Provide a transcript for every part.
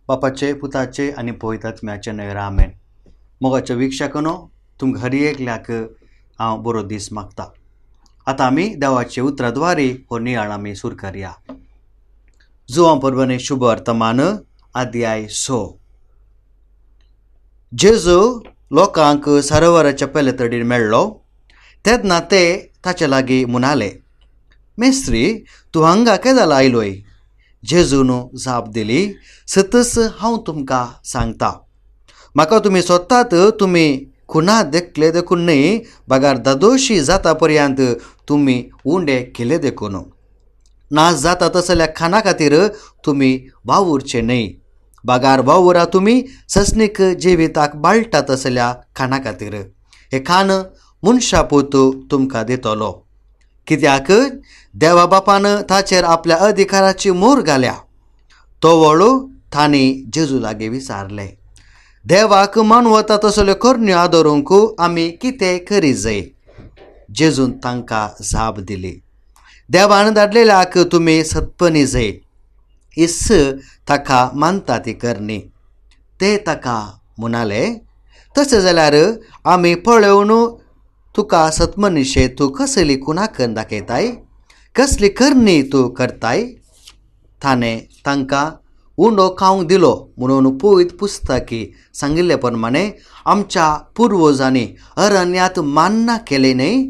बापाचे पुताचे आनी पवित्र आत्म्याचे न्हय, आमेन. मोगाच्या वीक्षकांनो, तुमकां हर एकल्याक हांव बरो दीस मागता. आतां आमी देवाचे उतराद्वारे हो नियाळ आमी सुरू करया. जुवां परबने शुभ वर्तमान अध्याय 6. जेजू लोकांक सरोवराच्या पेले तडीर मेळ्ळो तेन्ना ते ताचे लागीं म्हणाले, मेस्त्री, तूं हांगा केदल आयलोय? जेजून जाप दिली, सतच हांव तुमकां सांगता, म्हाका तुमी सोदतात, तुमी खुणा देखले देखून न्हय, बगार दादोशी जाता पर्यंत तुमी उंडे केले देखून. नाश जाता तसल्या खाना खातीर तुमी वावुरचे न्हय, बागार वावुरा तुमी ससनीक जिविताक बाळटा तसल्या खाना खातीर. हें खाण मनशा पूत तुमकां दितलो, कित्याक देवा बापान ताचेर आपल्या अधिकाराची मोर घाल्या. तो वळू तांणी जेजू लागीं विचारलें, देवाक मानवता तसल्यो करण्यो आदरूंक आमी कितें करी जाय? जेजून तांकां जाप दिली, देवान धाडलेल्याक तुमी सत्पनी जाय, इस ताका मानता ती करणी. ते ताका म्हणाले, तशें जाल्यार आमी पळोवन तुका सतमनीशे तूं कसली खुणा करून दाखयताय, कसली करणी तूं करताय? ताणें तांकां उंडो खावंक दिलो म्हणून पवित्र पुस्तकी सांगिल्ले प्रमाणे आमच्या पुर्वजांनी अरण्यांत मान्ना केलें न्हय?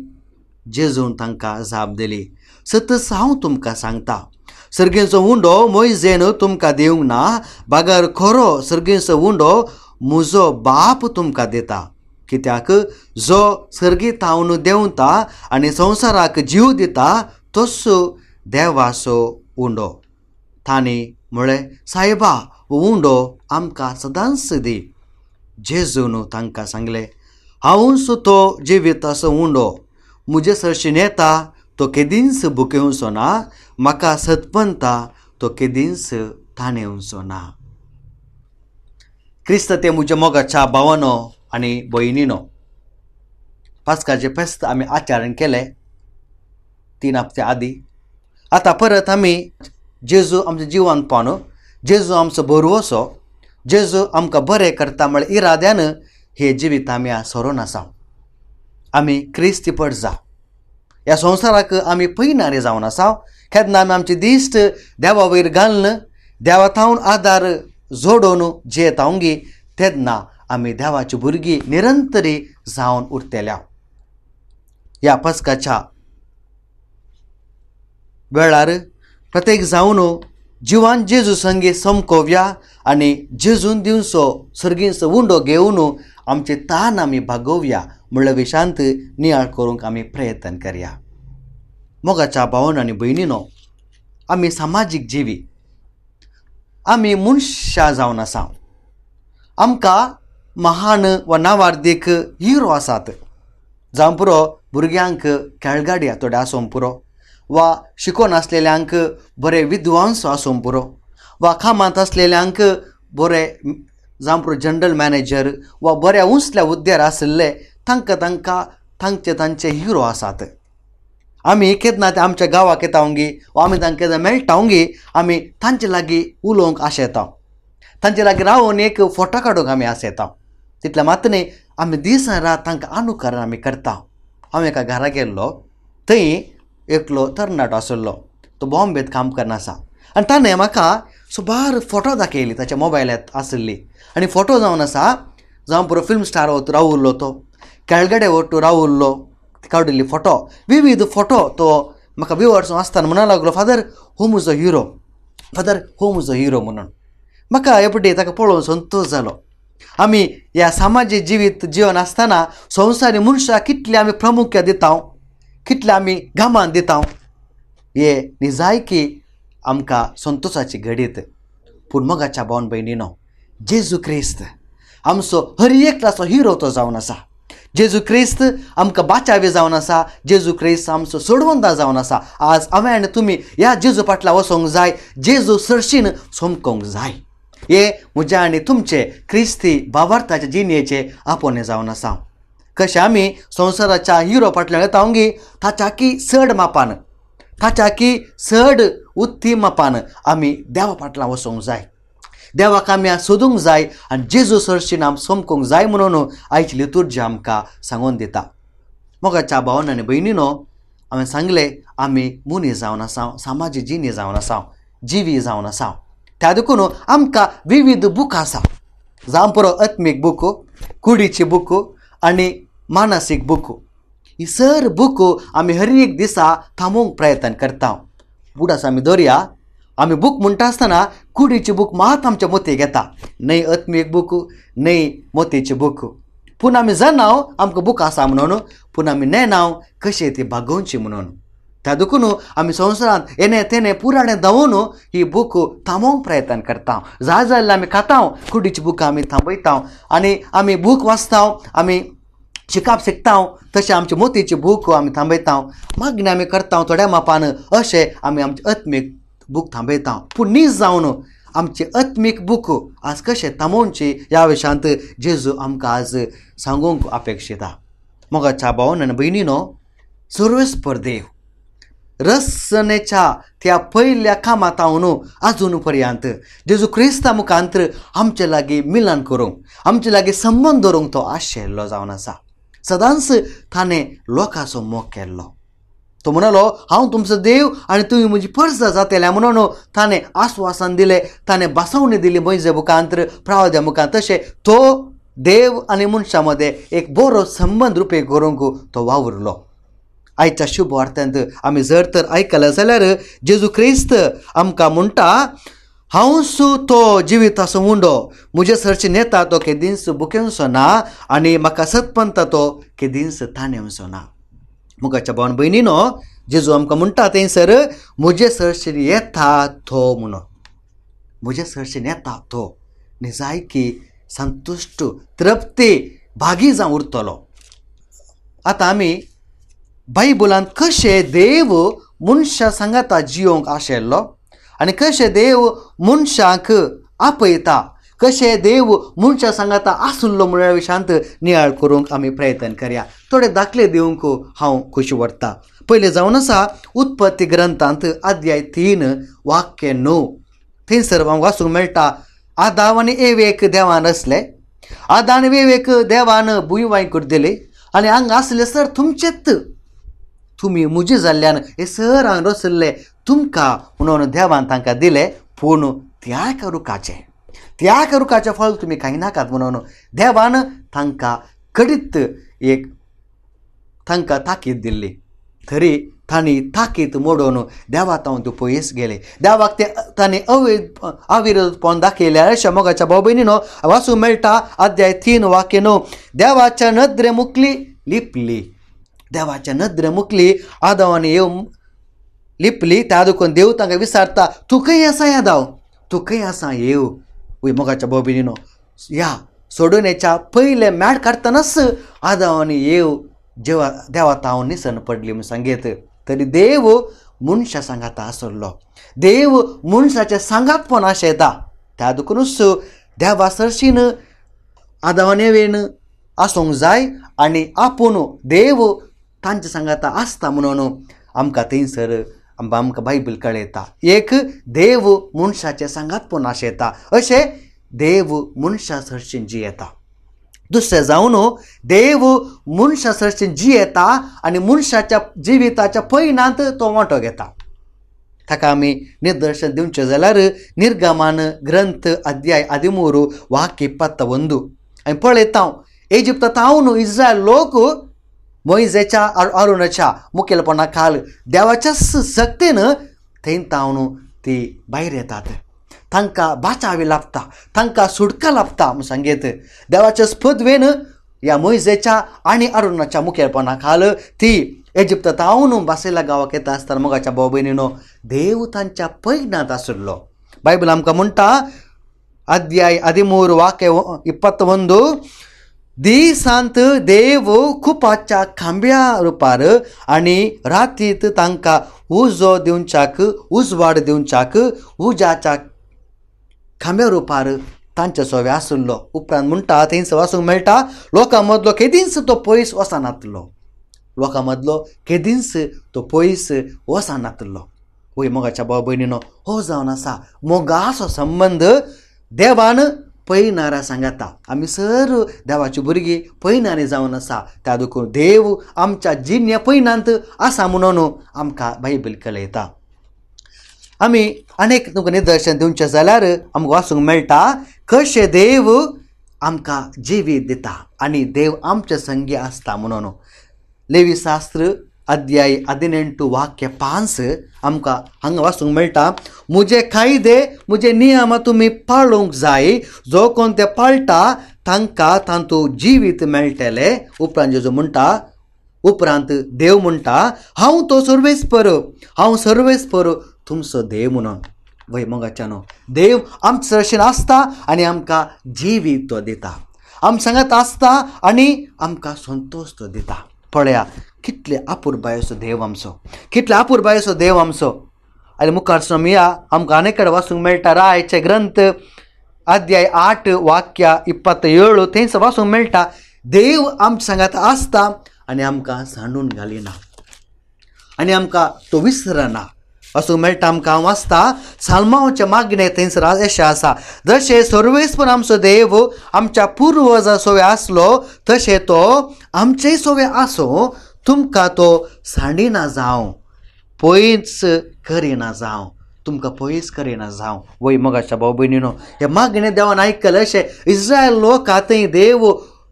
जेजून तांकां जाप दिली, सतच हांव तुमकां सांगता, सर्गींचो उंडो मोयजेन तुमकां दिवंक ना, बागर खरो सर्गींचो उंडो म्हजो बाप तुमकां दिता. कित्याक जो सर्गी थावन देंवता आनी संवसाराक जीव दिता तोच देवाचो उंडो. तांणी म्हळें, सायबा, हो उंडो आमकां सदांच दी. जेजून तांकां सांगलें, हांवूच तो जिविताचो उंडो, म्हजे सरशीं येता तो केदींच भुकेवचो ना, म्हाका सतपंता तो केदींच ताणेवचो ना. क्रिस्त ते म्हज्या मोगाच्या भावानो आनी भयणीनो, पास्काचें फेस्त आमी आचरण केलें 3 हप्ते आदीं. आतां परत आमी जेजू आमच्या जिवान पावन, जेजू आमचो भरवसो, जेजू आमकां बरें करता म्हळ्या इराद्यान हे जिवीत आमी सरोन आसा. आमी क्रिस्ती पडजा ह्या संवसाराक आमी पयणारे जावन आसा. केन्ना आमी आमची दिश्ट देवा वयर घालून देवा थावन आदार जोडोवन जियेता तेन्ना आमी देवाची भुरगीं निरंतरी जावन उरतल्या. ह्या पस्काच्या वेळार प्रत्येक जावन जिवान जेजू संगी समकोवया आनी जेजून दिवचो सर्गींचो उंडो घेवन आमचे तान आमी भागोवया म्हणल्या विशांत नियाळ करूंक आमी प्रयत्न करया. मोगाच्या भावन आनी भयणीनो, आमी सामाजीक जिवी, आमी मनशां जावन आसा. आमकां महान वा नावार्दीक हिरो आसात. जावं पुरो भुरग्यांक खेळगाडी थोडे आसूंक पुरो, वा शिकोन आसलेल्यांक बरे विद्वांस आसूंक पुरो, वा कामांत आसलेल्यांक बरे जावं पुरो जनरल मॅनेजर वा बऱ्या उंचल्या हुद्द्यार आशिल्ले तांकां तांकां तांचे तांचे हिरो आसात. आमी केन्ना ते आमच्या गांवाक येता वा आमी तांकां केन्ना मेळटा आमी तांचे लागीं उलोवंक आशेता, तांचे लागीं रावन एक फोटो काडूंक आमी आशेता. तितलें मात न्हय, आमी दीस रात तांकां अनुकरण आमी करता. हांव एका घरा गेल्लो, थंय एकलो तरणाटो आशिल्लो, तो बॉम्बेत काम करना आसा आनी ताणें म्हाका सुबार फोटो दाखयली ताच्या मोबायलांत आशिल्ली. आनी फोटो जावन आसा, जावं पुरो फिल्म स्टार वत रावुल्लो, तो खेळगडे वट्टू रावुल्लो, काडिल्ली फोटो, विविध फोटो तो म्हाका विवर्स आसतना म्हणूंक लागलो, फादर हो म्हजो हिरो, फादर हो म्हजो हिरो म्हणून. म्हाका एपडे ताका पळोवन संतोश जालो. आमी ह्या सामाजीक जिवीत जिवन आसतना संवसारी मनशाक कितले आमी प्रामुख्य दिता, कितले आमी गामान दिता, हे निजायकी आमकां संतोशाची घडीत. पूण मोगाच्या भावन भयणीनो, जेजू क्रिस्त आमचो हर एकल्याचो हिरो तो जावन आसा. जेजू क्रिस्त आमकां बाचावी जावन आसा, जेजू क्रिस्त आमचो सोडवंदा जावन आसा. आज हांवें आनी तुमी ह्या जेजू फाटल्यान वचोंक जाय, जेजू सरशीन समकोंक जाय. हे म्हज्या आनी तुमचे क्रिस्ती भावार्थाचे जिणेचे आपोवणें जावन आसा. कशें आमी संवसाराच्या हिरो फाटल्यान येता ताच्याकी चड मापान, ताच्याकी चड उत्ती मापान आमी देवा फाटल्यान वचोंक जाय. देवाक आमी सोदूंक जाय आनी जेजू सरशीन आम समकूंक जाय म्हणून आयची लितुर्जी आमकां सांगून दिता. मोगाच्या भावान आनी भयणीनो, हांवें सांगलें आमी मनीस जावन आसा, समाजी जिणी जावन आसा, जिवी जावन आसा. त्या देखून आमकां विविध बूक आसा, जावं पुरो आत्मीक बूक, कुडीची बूक आनी मानसीक बूक. ही सर बूक आमी हर एक दिसा थांबोवंक प्रयत्न करता. बुडास आमी दवरया, आमी बूक म्हणटा आसतना कुडीची बूक मात आमच्या मोतीक येता, न्हय आत्मीक बूक न्हय मोतीची बूक. पूण आमी जाणा आमकां बूक आसा म्हणून, पूण आमी नेणाव कशें ती भागोवची म्हणून. त्या देखून आमी संवसारांत येणे तेणे पुराणें धांवून ही बूक थांबोवंक प्रयत्न करता. जाय जाल्यार आमी खाता, कुडीची बूक आमी थांबयता आनी आमी बूक वाचता, आमी शिकप शिकता, तशें आमची मोतीची बूक आमी थांबयता, मागणी आमी करता थोड्या मापान, अशें आमी आमचे आत्मीक बूक थांबयता. पूण नीज जावन आमची आत्मीक बूक आज कशें थांबोवची ह्या विशयांत जेजू आमकां आज सांगूंक अपेक्षिता. मोगाच्या भावान आनी भयणीनो, सर्वेस्पर देव रचनेच्या त्या पयल्या कामांत आजून पर्यंत जेजू क्रिस्ता मुखांत आमचे लागीं मिलन करूंक, आमचे लागीं संबंद दवरूंक तो आशिल्लो जावन आसा. सदांच ताणें लोकांचो मोग केल्लो. तो म्हणालो, हांव तुमचो देव आनी तुमी म्हजी परजा जातल्या म्हणून ताणें आस्वासन दिलें, ताणें बसवणी दिली मोयजे मुखांत, प्रावद्या मुखांत. तशें तो देव आनी मनशां मदें एक बरो संबंद रुपे करूंक तो वावुरलो. आयच्या शुभ वार्त्यांत आमी जर तर आयकलें जाल्यार जेजू क्रिस्त आमकां म्हणटा, हांव सु तो जिविताचो उंडो, म्हजे सरचे नेता तो केदींच बुकेवचो ना आनी म्हाका सतपंता तो केदींच ताणेवचो ना. मुखाच्या भावन भयणीनो, जेजू आमकां म्हणटा थंयसर म्हजे सरशीन येता तो म्हणून, म्हजे सरशीन येता तो निजायकी संतुश्ट तृप्ती भागी जावन उरतलो. आतां आमी बायबलांत कशें देव मनशां सांगाता जियोंक आशिल्लो आनी कशें देव मनशांक आपयता, कशें देव मनशां सांगाता आसुल्लो म्हणल्या विशयांत नियाळ करूंक आमी प्रयत्न करया. थोडे दाखले दिवंक हांव खोशी व्हरता. पयलें जावन आसा उत्पत्ती ग्रंथांत अध्याय 3 वाक्य 9. थंयसर वाचूंक मेळटा, आदाव आनी एवेक देवान आसले, आदाव आनी एवेक देवान भूंय वांयकूर दिली आनी हांगा आसले सर तुमचेच, तुमी म्हजे जाल्ल्यान हे सर हांगा रचल्ले तुमकां म्हणून देवान तांकां दिले, पूण त्या एका रुखाचें, त्या एका रुखाचें फळ तुमी खायनाकात म्हणून देवान तांकां कडीत एक तांकां ताकीद दिल्ली. तरी तांणी ताकीद मोडून देवा तावन ते पयस गेले. देवाक ते तांणी अविरोधपण दाखयलें. अशें मोगाच्या भाव भयणीनो वाचूंक मेळटा अध्याय 3 वाक्य 9. देवाच्या नदरे मुखली लिपली, देवाच्या नदरे मुखली आदाव आनी एव लिपली. त्या देखून देव तांकां विचारता, तूं खंय आसा आदाव, तूं खंय आसा येव. वय मोगाच्या भाव भयणीनो, ह्या सोडूनेच्या पयले मॅड काडटनाच आदाव आनी येव जेवा देवा तावन निसण पडली म्हूण सांगेत. तरी देव मनशा सांगाता आसलो, देव मनशाच्या सांगातपण आशेता. त्या देखूनच देवा सरशीन आदाव आनी एवेन आसूंक जाय आनी आपूण देव तांचे सांगाता आसता म्हणून आमकां थंयसर आमकां बायबल कळयता. एक देव मनशाचें सांगातपण आशेता, अशें देव मनशा सरशीन जियेता. दुसरें जावन देव मनशा सरशीन जियेता आनी मनशाच्या जिविताच्या पयणांत तो वांटो घेता. ताका आमी निदर्शन दिवचें जाल्यार निर्गमान ग्रंथ अध्याय 13 वाक्य 21. आनी पळयता इजिप्तांत इस्रायल लोक मोयजेच्या आरुणाच्या मुखेलपणा खाल देवाच्या सक्तेन थंय तावन ती भायर येतात. तांकां बाचावी लाभता, तांकां सुटका लाभता म्हूण सांगेत. देवाच्या स्पदवेन ह्या मोयजेच्या आनी अरुणाच्या मुखेलपणा खाल ती इजिप्तांत बासेला गांवाक येता आसतना मोगाच्या भाव भयणीनो देव तांच्या पयणांत आशिल्लो. बायबल आमकां म्हणटा अध्याय 13 वाक्य 21, दिसांत देव कुपाच्या खांब्या रुपार आनी रातींत तांकां उजो दिवच्याक, उजवाड दिवच्याक उज्याच्या खांब्या रुपार तांचे सोवे आशिल्लो. उपरांत म्हणटा थंयसर वाचूंक मेळटा, लोकां मदलो केदींच तो पयस वचनातलो, लोकां मदलो केदींच तो पयस वचनातलो. वय मोगाच्या भाव भयणीनो, हो जावन आसा मोगाचो संबंद देवान पयनारा सांगाता. आमी सर देवाची भुरगीं पयनारी जावन आसा. त्या देखून देव आमच्या जिन्या पयनांत आसा म्हणून आमकां बायबल कळयता. आमी अनेक तुमकां निदर्शन दिवचें जाल्यार आमकां वाचूंक मेळटा कशें देव आमकां जिवीत दिता आनी देव आमचे संगी आसता म्हणून. लेवी शास्त्र अध्याय 18 वाक्य 5 आमकां हांगा वाचूंक मेळटा, म्हजे कायदे म्हजे नियम तुमी पाळूंक जाय, जो कोण ते पाळटा तांकां तांतू जिवीत मेळटलें. उपरांत जेजू म्हणटा, उपरांत देव म्हणटा, हांव तो सर्वेस्पर, हांव सर्वेस्पर तुमचो देव म्हणून. वय मोगाच्यानो, देव आमचे सरशीन आसता आनी आमकां जिवीत तो दिता, आम सांगात आसता आनी आमकां संतोश तो दिता. पळया कितले आपुरबायेचो देव आमचो, कितले आपुरबायेचो देव आमचो. आनी मुखार सोमया आमकां आनी कडेन वाचूंक मेळटा रायचे ग्रंथ अध्याय 8 वाक्य 27 थंयस वाचूंक मेळटा, देव आमच्या सांगात आसता आनी आमकां सांडून घालिना आनी आमकां तो विसरना. वाचूंक मेळटा आमकां वाचता साल्मांवचें मागणें थंयसर अशें आसा, जशें सर्वेस्पर आमचो देव आमच्या पुर्वजा सोवे आसलो तशें तो आमचेय सोवे आसूं, तुमकां तो सांडिना जावं, पयस करिना जावं, तुमकां पयस करिना जावं. वय मोगाच्या भाव भयणीनो, हें मागणें देवान आयकलें अशें इस्रायल लोक थंय देव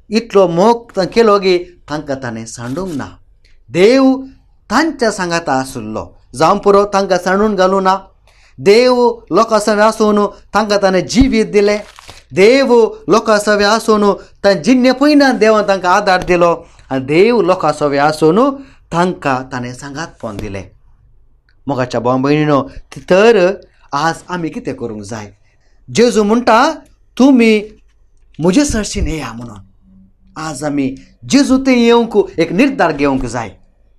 इतलो मोग केलो की तांकां ताणें सांडूंक ना. देव तांच्या सांगाता आशिल्लो, जावं पुरो तांकां सांडून घालूं ना. देव लोकां सवे आसून तांकां ताणें जिवीत दिलें. देव लोकां सवे आसून तांचे जिन्ने पयना देवान तांकां आदार दिलो आनी देव लोकां सवे आसून तांकां ताणें सांगातपण दिलें. मोगाच्या भाव भयणीनो, तर आज आमी कितें करूंक जाय? जेजू म्हणटा तुमी म्हजे सरशीन येया म्हणून. आज आमी जेजू थंय येवंक एक निर्धार घेवंक जाय,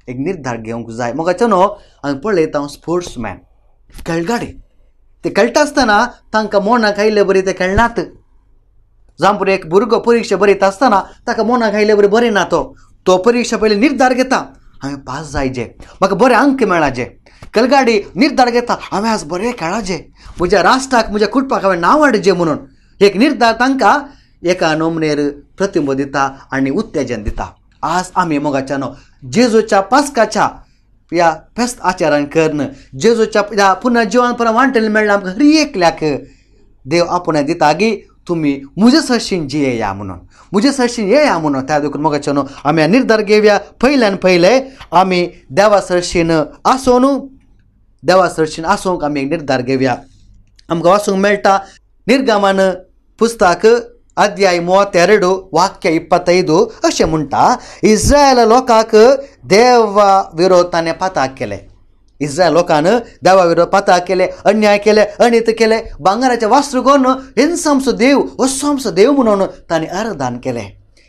एक निर्धार घेवंक जाय. मोगाच्या न्हू, हांव पळयता हांव स्पोर्ट्समॅन खेळगाडी ते खेळटा आसतना तांकां मोनाक आयिल्ले बरी ते खेळनात. जावं पुरो एक भुरगो परिक्षा बरयता आसतना ताका मोनाक आयिल्ले बरी बरें ना, तो तो परिक्षा पयलीं निर्धार घेता हांवें पास जायजे, म्हाका बरे अंक मेळाजे. खेळगाडी निर्धार घेता हांवें आज बरें खेळाजे, म्हज्या राष्ट्राक म्हज्या कुटुंबाक हांवें नांव हाडचें म्हणून एक निर्धार तांकां एका नमनेर प्रतिंब दिता आनी उत्तेजन दिता. आज आमी मोगाच्या न्हू जेजूच्या पास्काच्या ह्या फेस्त आचारान करून जेजूच्या ह्या पुनः जिवान पुन्हा वांटेल मेळ्ळा आमकां हर एकल्याक देव आपूण दिता की तुमी म्हजे सरशीन जियेया म्हणून, म्हजे सरशीन येया म्हणून. त्या देखून मोगाच्या न्हू आमी निर्धार घेवया, पयल्यान पयले आमी देवा सरशीन आसून, देवा सरशीन आसूंक आमी एक निर्धार घेवया. आमकां वाचूंक मेळटा निर्गमन पुस्तक अध्याय 32 वाक्य 25 अशें म्हणटा, इस्रायल लोकांक देवा विरोध ताणें पाताक केले. इस्रायल लोकान देवा विरोध पाताक केले, अन्याय केले, अनीत केले, भांगराचें वास्त्र करून हेंच आमचो देव, असो आमचो देव म्हणून ताणें आराधन केलें.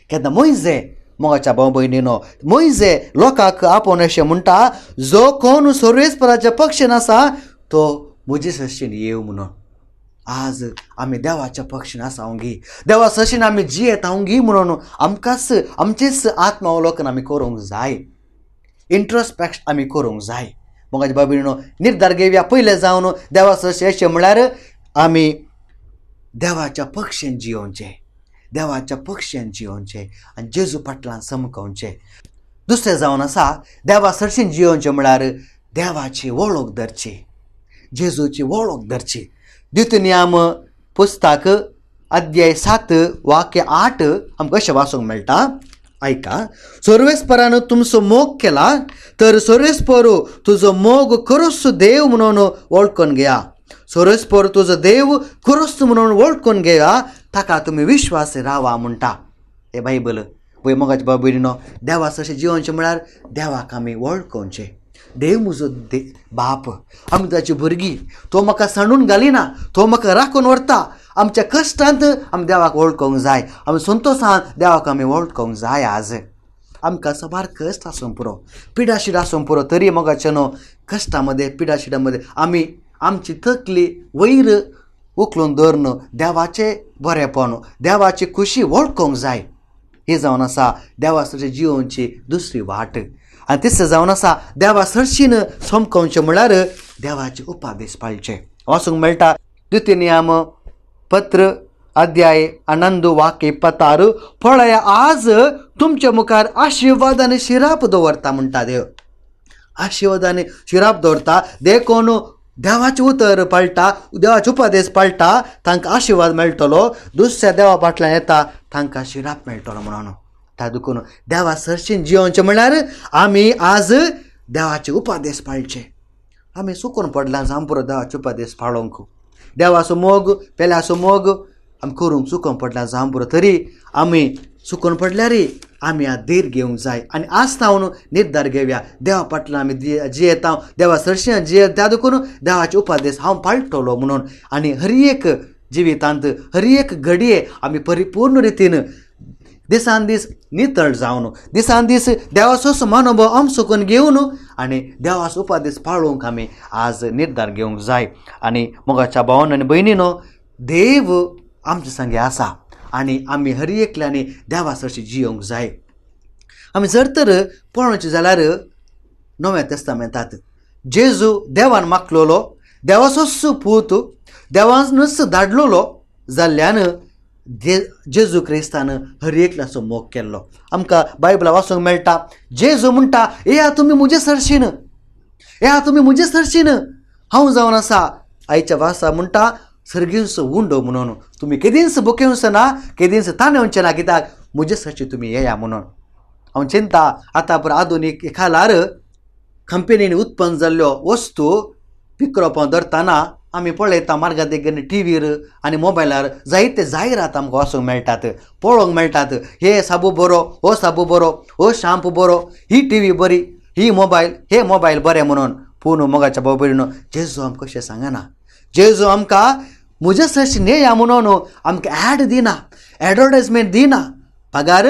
केन्ना मोयजे मोगाच्या भाव भयणीनो, मोयजे लोकांक आपोवन अशें म्हणटा, जो कोण सर्वेस्पराच्या पक्षान आसा तो म्हजे सरशीन येव म्हणून. आज आमी देवाच्या पक्षान आसावंगी, देवा सरशीन आमी जियेतावंगी म्हणून आमकांच आमचेच आत्मावलोकन आमी करूंक जाय, इंट्रोस्पेक्ट आमी करूंक जाय. मोगाच्या भाव भयणीनो, निर्धार घेवया पयलें जावन देवा सरशी अशें म्हळ्यार आमी देवाच्या पक्षान जियोवचें, देवाच्या पक्षान जियोवचें आनी जेजू फाटल्यान समकोवचें. दुसरें जावन आसा देवा सरशीन जियोवचें म्हळ्यार देवाची वळख धरची, जेजूची वळख धरची. द्वितीय पुस्तक अध्याय 7 वाक्य 8 आमकां अशें वाचूंक मेळटा, आयका, सर्वेस्परान तुमचो मोग केला तर सर्वेस्पर तुजो मोग खरोच देव म्हणून वळखून घेया, सर्वेस्पर तुजो देव खरोच म्हणून वळखून घेया, ताका तुमी विश्वास रावा म्हणटा हे बायबल. वय मोगाचे भाव भयणीनो, देवा सरशीं जियोवचें म्हळ्यार देवाक आमी वळखोवचें. देव म्हजो बाप, आमी ताची भुरगीं, तो म्हाका सांडून घालिना, तो म्हाका राखून व्हरता. आमच्या कश्टांत आमी देवाक वळखूंक जाय, आमी संतोशान देवाक आमी वळखूंक जाय. आज आमकां साबार कश्ट आसूंक पुरो, पिडाशीड आसूंक पुरो, तरी मोगाचे न्हू कश्टां मदें पिडाशिडां मदें आमी आमची तकली वयर उखलून धरून देवाचें बरेंपण, देवाची खुशी वळखूंक जाय. ही जावन आसा देवा सरशी जियोवची दुसरी वाट. आनी तिसरें जावन आसा देवा सरशीन समकोवचें म्हळ्यार देवाचे उपादेश पाळचे. वाचूंक मेळटा द्वितीय नियम पत्र अध्याय 11 वाक्य 26, पळया आज तुमच्या मुखार आशिर्वाद आनी शिराप दवरता म्हणटा देव. आशिर्वाद आनी शिराप दवरता. देखून देवाचें उतर पाळटा, देवाचे उपदेश पाळटा तांकां आशिर्वाद मेळटलो, दुसऱ्या देवा फाटल्यान येता तांकां शिराप मेळटलो म्हणून. त्या देखून देवा सरशीन जियोवचें म्हणल्यार आमी आज देवाचे उपदेश पाळचे. आमी चुकून पडला जावं पुरो देवाचे उपदेश पाळोंक, देवाचो मोग पेल्याचो मोग आमी करूंक चुकून पडला जावं पुरो. तरी आमी चुकून पडल्यार आमी आज धीर घेवंक जाय आनी आज तावन निर्धार घेवया देवा फाटल्यान आमी जियेता, देवा सरशीं जियेता, त्या देखून देवाचे उपदेश हांव पाळटलो म्हणून. आनी हर एक जिवितांत हर एक घडये आमी परिपूर्ण रितीन दिसान दीस नितळ जावन दिसान दीस देवाचोच मनोभाव आमचो करून घेवन आनी देवाचो उपदेश पाळोवंक आमी आज निर्धार घेवंक जाय. आनी मोगाच्या भावान आनी भयणीनो, देव आमचे संगे आसा आनी आमी हर एकल्यांनी देवा सरशी जियोवंक जाय. आमी जर तर पळोवचें जाल्यार नव्या तेस्तामेंतात जेजू देवान मागलोलो, देवाचोच पूत, देवानूच धाडलोलो जाल्ल्यान जेजू क्रिस्तान हर एकल्याचो मोग केल्लो. आमकां बायबलां वाचूंक मेळटा, जेजू म्हणटा येया तुमी म्हजे सरशीन, येया तुमी म्हजे सरशीन, हांव जावन आसा आयच्या वासा म्हणटा सर्गींचो उंडो म्हणून. तुमी केदींच भुकेवचो ना, केदींच ताणेवचें ना, कित्याक म्हजे सरशी तुमी येया म्हणून. हांव चिंता आतां पुरो आधुनीक खालार कंपनीन उत्पन्न जाल्ल्यो वस्तू पिकरोपां धरतना आमी पळयता मार्गा देगेन टिवीर आनी मोबायलार जायते जायरात आमकां वाचूंक मेळटात, पळोवंक मेळटात. हे साबू बरो, हो साबू बरो, हो शाम्पू बरो, ही टिवी बरी, ही मोबायल, हे मोबायल बरें म्हणून. पूण मोगाच्या भाव भयणीनो, जेजू आमकां कशें सांगना, जेजू आमकां म्हज्या सरशी नेया म्हणून आमकां एड दिना, एडवर्टायजमेंट दिना. पगार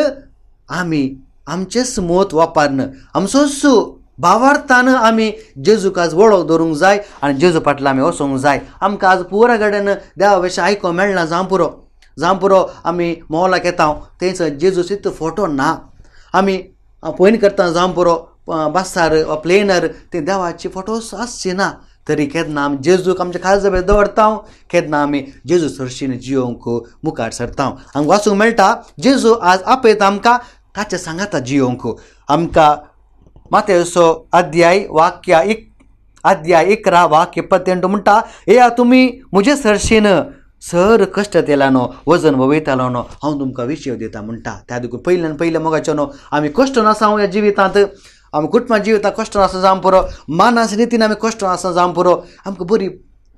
आमी आमचेच मत वापरन आमचोच भावार्थान आमी जेजूक आज वळख दवरूंक जाय आनी जेजू फाटल्यान आमी वचूंक जाय. आमकां आज पुरा कडेन देवा विशीं आयकूंक मेळना जावं पुरो, जावं पुरो आमी मॉलाक येता थंयसर जेजूचो इतलो फोटो ना. आमी पयन करता जावं पुरो बसार वा प्लेनार ते देवाची फोटोस आसची ना. तरी केन्ना आमी जेजूक आमच्या काळजा दवरता, केन्ना आमी जेजू सरशीन जियोवंक मुखार सरता. आमकां वाचूंक मेळटा जेजू आज आपयता आमकां ताच्या सांगाता जियोवंक. आमकां मातेवचो अध्याय वाक्य अध्याय 11 वाक्य 28 म्हणटा, येया तुमी म्हजे सरशीन सर कश्ट येयला न्हू, वजन वयतालो न्हू, हांव तुमकां विशय दिता म्हणटा. त्या देखून पयल्यान पयलें मोगाचें न्हू आमी कश्ट नासा ह्या जिवितांत, आमी कुटुंबा जिवितांत कश्ट नासा जावं पुरो, मानास रितीन आमी कश्ट नासा जावं पुरो, आमकां बरी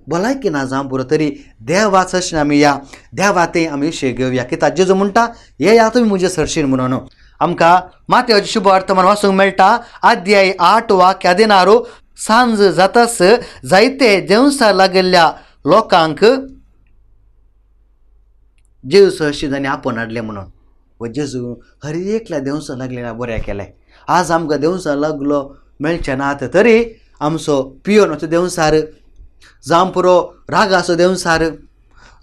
भलायकी ना जावं पुरो, तरी देवा सरशीन आमी या, देवा ते आमी विशय घेवया. कित्याक जेजू म्हणटा येया तुमी म्हजे सरशीन म्हणून. आमकां मातेवाचें शुभ वर्तमान वाचूंक मेळटा अध्याय 8 वाक्य 16, सांज जातास जायते देवसा लागिल्ल्या लोकांक जेजू सरशी तांणी आपोवन हाडलें म्हणून. व जेजू हर एकल्या देवसा लागलेल्या बऱ्या केलें. आज आमकां देवसा लागलो मेळचें ना तरी आमचो पियोनाचो देवसार जावं पुरो, रागाचो देवसार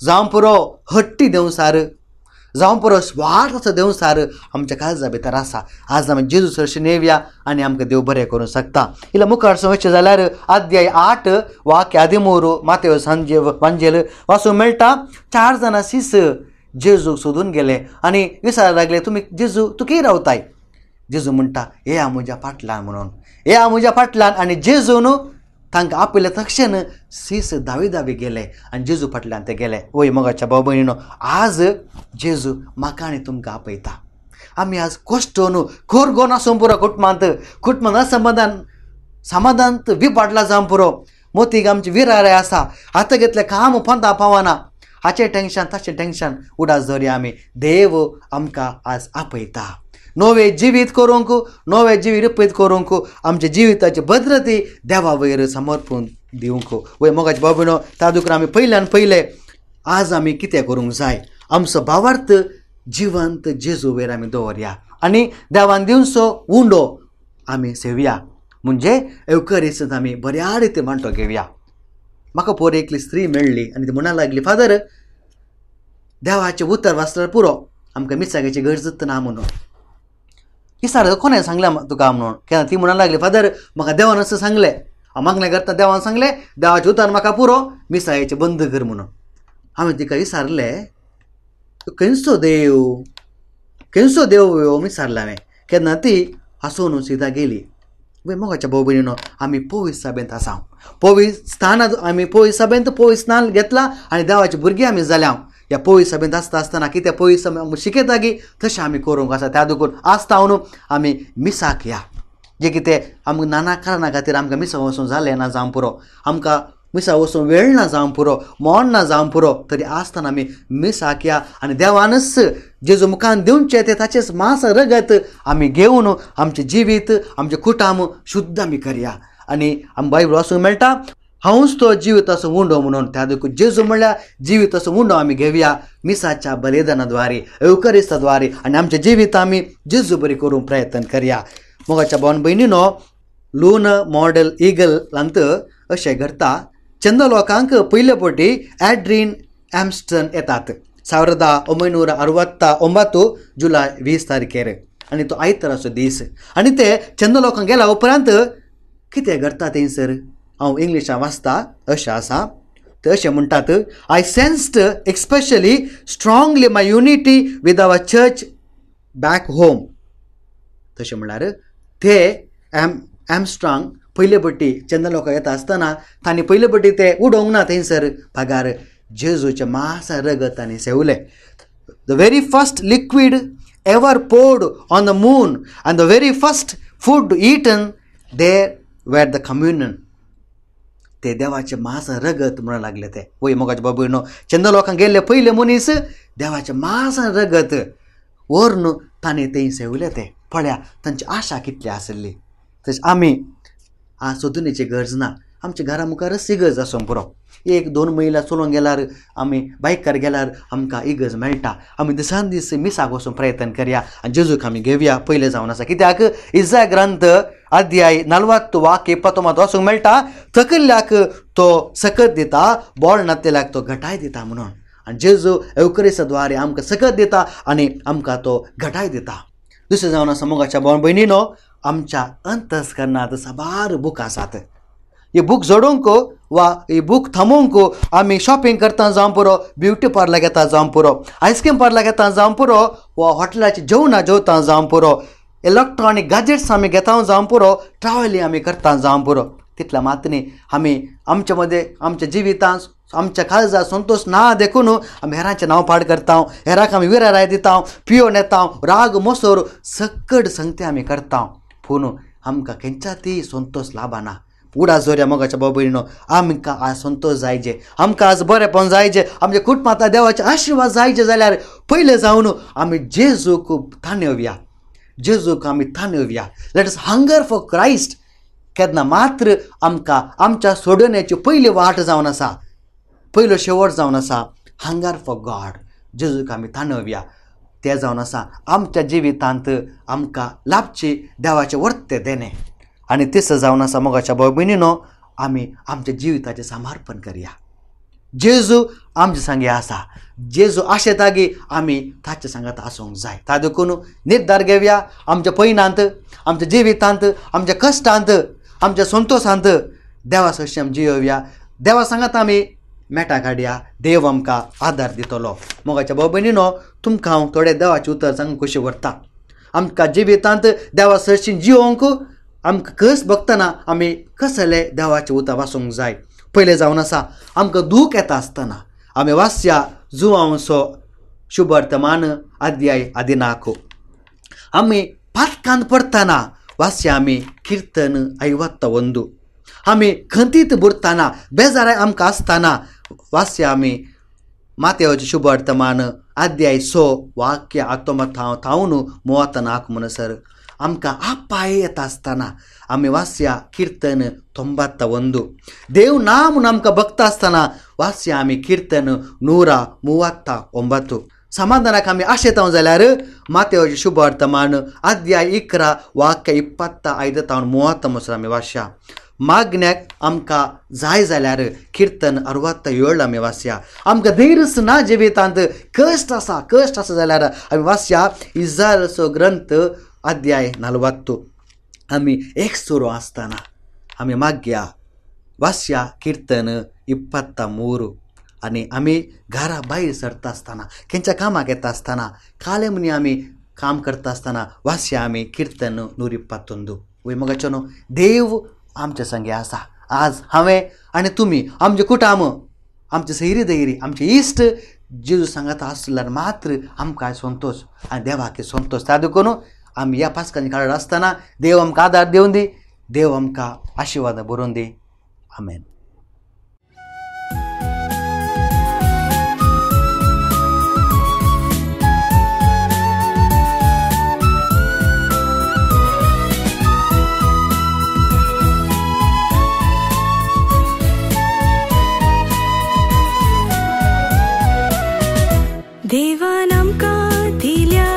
जावं पुरो, हट्टी देवसार जावं पुरो, स्वार्थाचो देवसार आमच्या काळजा भितर आसा. आज आमी जेजू सरशी येवया आनी आमकां देव बरें करूंक शकता. इल्लें मुखार वचचें जाल्यार अध्याय 8 वाक्य 13 मातेव सांजे वांजेल वाचूंक मेळटा, 4 जाणां शीस जेजूक सोदून गेले आनी विचारपाक लागले, तुमी जेजू तूं खंय रावताय? जेजू म्हणटा येया म्हज्या फाटल्यान म्हणून, येया म्हज्या फाटल्यान. आनी जेजून तांकां आपयले तक्षण शीस धावी धावी गेले आनी जेजू फाटल्यान ते गेले. वय मोगाच्या भाव भयणीनो, आज जेजू म्हाका आनी तुमकां आपयता. आमी आज कश्ट न्हू खोरगोन आसूंक पुरो, कुटुंबांत कुटुंबांत असमाधान समाधान विपाटला जावं पुरो, मोतीक आमची विराराय आसा, हात घेतलें काम पोंदा पावना, हाचें टेंशन ताचें टेंशन उडास दवरया आमी. देव आमकां आज आपयता नवें जिवीत करूंक, नवें जिवीत रुपीत करूंक, आमच्या जिविताची भद्रती देवा वयर समर्पण दिवंक. वय मोगाचे भाव भयणो, त्या दुखून आमी पयल्यान पयले आज आमी कितें करूंक जाय, आमचो भावार्थ जिवंत जेजू वयर आमी दवरया आनी देवान दिवचो उंडो आमी सेवया, म्हणजे एवकरीसत आमी बऱ्या रितीन मांडो घेवया. म्हाका पोर एकली स्त्री मेळ्ळी आनी ती म्हणा लागली, फादर देवाचें उतर वाचल्यार पुरो, आमकां मिसागेची गरजच ना म्हणून. ही सारकें कोणें सांगलें तुका म्हणून? केन्ना ती म्हणूंक लागली, फादर म्हाका देवान अशें सांगलें, हांव मागणें करता देवान सांगलें देवाचें उतर म्हाका पुरो, मिसायेचें बंद कर म्हणून. हांवें तिका विचारलें, खंयचो देव, खंयचो देव यो विचारलें हांवें. केन्ना ती हांसून सिदा गेली. मोगाच्या भाव भयणीनो, आमी पवित्र सभेंत आसा, पवित्र स्थानांत आमी पवित्र सभेंत पवित्र स्नान घेतलां आनी देवाची भुरगीं आमी जाल्या. ह्या पवित्र सभेंत आसता आसतना कितें पवित्र सभा शिकयता की तशें आमी करूंक आसा. त्या देखून आसता म्हणून आमी मिसाक या. जे कितें आमकां नाना कारणां खातीर आमकां मिसा वचूंक जालें ना जावं पुरो, आमकां मिसा वचूंक वेळ ना जावं पुरो, मोन ना जावं पुरो, तरी आसतना आमी मिसाक या आनी देवानच जेजू मुखान दिवचें तें ताचेंच मांस रगत आमी घेवन आमचें जिवीत आमचें कुटाम शुद्ध आमी करया. आनी आमकां बायबल वाचूंक मेळटा, हांवूच तो जिविताचो उंडो म्हणून. त्या देखून जेजू म्हणल्यार जिविताचो उंडो आमी घेवया मिसाच्या बलिदानाद्वारे, एवकरिस्ताद्वारे, आनी आमचें जिवीत आमी जेजू बरी करूंक प्रयत्न करया. मोगाच्या भावन भयणीनो, लून मॉडल इगलांत अशें घडटा. चंद लोकांक पयले फावटी एड्रीन एम्स्टन येतात 1969 जुलय 20 तारखेर, आनी तो आयताराचो दीस. आनी ते चंद लोकांक गेल्या उपरांत कितें घडटा थंयसर हांव इंग्लिशान वाचता अशें आसा. ते अशें म्हणटात, I sensed especially strongly my unity with our church back home. तशें म्हणल्यार ते एमस्ट्रांग पयले पट्टी चंदन लोकां येता आसतना तांणी पयले पट्टी ते उडोवंक ना थंयसर भागार जेजूचें मांस रगत तांणी सेवलें. The very first liquid ever poured on the moon and the very first food eaten there were the communion. ते देवाचें मांस रगत म्हणून लागले ते. वय मोगाचे बाबूनो, चंद लोकांक गेल्ले पयले मनीस देवाचें मांस रगत व्हरून ताणें थंय सेवलें. ते पळया तांची आशा कितली आसली. तशें आमी आज सोदुनेची गरज ना, आमच्या घरा मुखारच इगर्ज आसूंक पुरो. 1-2 मैलां चलोवंक गेल्यार आमी बायकार गेल्यार आमकां इगर्ज मेळटा. आमी दिसान दीस मिसाक वचूंक प्रयत्न करया आनी जेजूक आमी घेवया पयलें जावन आसा. कित्याक इजा ग्रंथ अध्याय 40 वाक्य 19 वाचूंक मेळटा, थकल्ल्याक तो सकत दिता, बोळ नातेल्याक तो घटाय दिता म्हणून. आनी जेजू एवकरिस्ताद्वारे आमकां सकत दिता आनी आमकां तो घटाय दिता. दुसरें जावन आसा मोगाच्या भाव भयणीनो, आमच्या अंतस्करणांत साबार बूक आसात. ही बूक जोडूंक वा ही बूक थांबोवंक आमी शॉपिंग करता जावं पुरो, ब्युटी पार्लर घेता जावं पुरो, आयस्क्रीम पार्लर घेता जावं पुरो, वा हॉटेलाचें जेवणां जेवता जावं पुरो, इलेक्ट्रॉनीक गॅजेट्स आमी घेता जावं पुरो, ट्रॅव्हलिंग आमी करता जावं पुरो. तितल्या मात न्ही, आमी आमच्या मदें आमच्या जिवितांत आमच्या काळजाक संतोश ना देखून आमी हेरांचें नांव पाड करता, हेरांक आमी विराराय दिता, पियोन येता, राग मोसोर सकट संगते आमी करता. पूण आमकां खंयच्या ती संतोश लाभना. उडा जोऱ्या मोगाच्या भाव भयणीनो, आमकां आज संतोश जायजे, आमकां आज बरेंपण जायजे, आमच्या कुटुंबांत देवाचे आशिर्वाद जायजे जाल्यार पयलें जावन आमी जेजूक ताणेवया, जेजूक आमी ताणेवया. Let us hunger for Christ. केन्ना मात्र आमकां आमच्या सोडवण्याची पयली वाट जावन आसा, पयलो शेवट जावन आसा हंगर फॉर गॉड. जेजूक आमी ताणेवया. तें जावन आसा आमच्या जिवितांत आमकां लाभची देवाचें वर्ते देणें. आनी तिसरें जावन आसा मोगाच्या भाव भयणीनो, आमी आमच्या जिविताचें समर्पण करया. जेजू आमचे सांगे आसा, जेजू आशेता की आमी ताचे सांगात आसूंक जाय. ता देखून निर्धार घेवया आमच्या पयणांत, आमच्या जिवितांत, आमच्या कश्टांत, आमच्या संतोशांत देवा सरशी आमी जियोवया. देवा सांगात आमी मेटा काडया, देव आमकां आदार दितलो. मोगाच्या भाव भयणीनो, तुमकां हांव थोडे देवाचें उतर सांगूंक खोशी व्हरता. आमकां जिवितांत देवा सरशी जियोवंक आमकां कस बघतना आमी कसले देवाचें उतर वाचूंक जाय. पयलें जावन आसा आमकां दूख येता आसतना आमी वाचया जुवांवचो शुभवर्तमान अध्याय 14. आमी पातकांत पडटना वाचया आमी किर्तन 51. आमी खंतीत बुरतना बेजाराय आमकां आसतना वाचया आमी मातेवाचें शुभवर्तमान अध्याय 6 वाक्य 19 थावन 34 म्हणसर. आमकां आपाय येता आसतना आमी वाचया किर्तन 91. देव ना म्हूण आमकां भक्त आसतना वाचया आमी किर्तन 139. समाधानाक आमी आशेता जाल्यार मातेवाचें शुभवर्तमान अध्याय 11 वाक्य 25 थावन 30 म्हणसर आमी वाचया. मागण्याक आमकां जाय जाल्यार किर्तन 67 आमी वाचया. आमकां धैर्य ना जिवितांत कश्ट आसा, कश्ट आसा जाल्यार आमी वाचया इजाराचो ग्रंथ अध्याय 40. आमी एक सुरो आसतना आमी मागया वाचया किर्तन 23. आनी आमी घरा भायर सरता आसतना, खंयच्या कामाक येता आसतना, काले म्हणी आमी काम करता आसतना वाचया आमी किर्तन 132. वय मोगाचो न्हू, देव आमच्या संगे आसा. आज हांवें आनी तुमी, आमचे कुटाम, आमचे सैरी दैरी, आमचे इश्ट जेजू सांगाता आसल्यार मात्र आमकां संतोश आनी देवाक संतोश. त्या देखून आमी ह्या पास्कांनी काळार आसतना देव आमकां आदार दिवन दी, देव आमकां आशिर्वाद बरोवन दी. आमेन. देवान आमकां दिल्या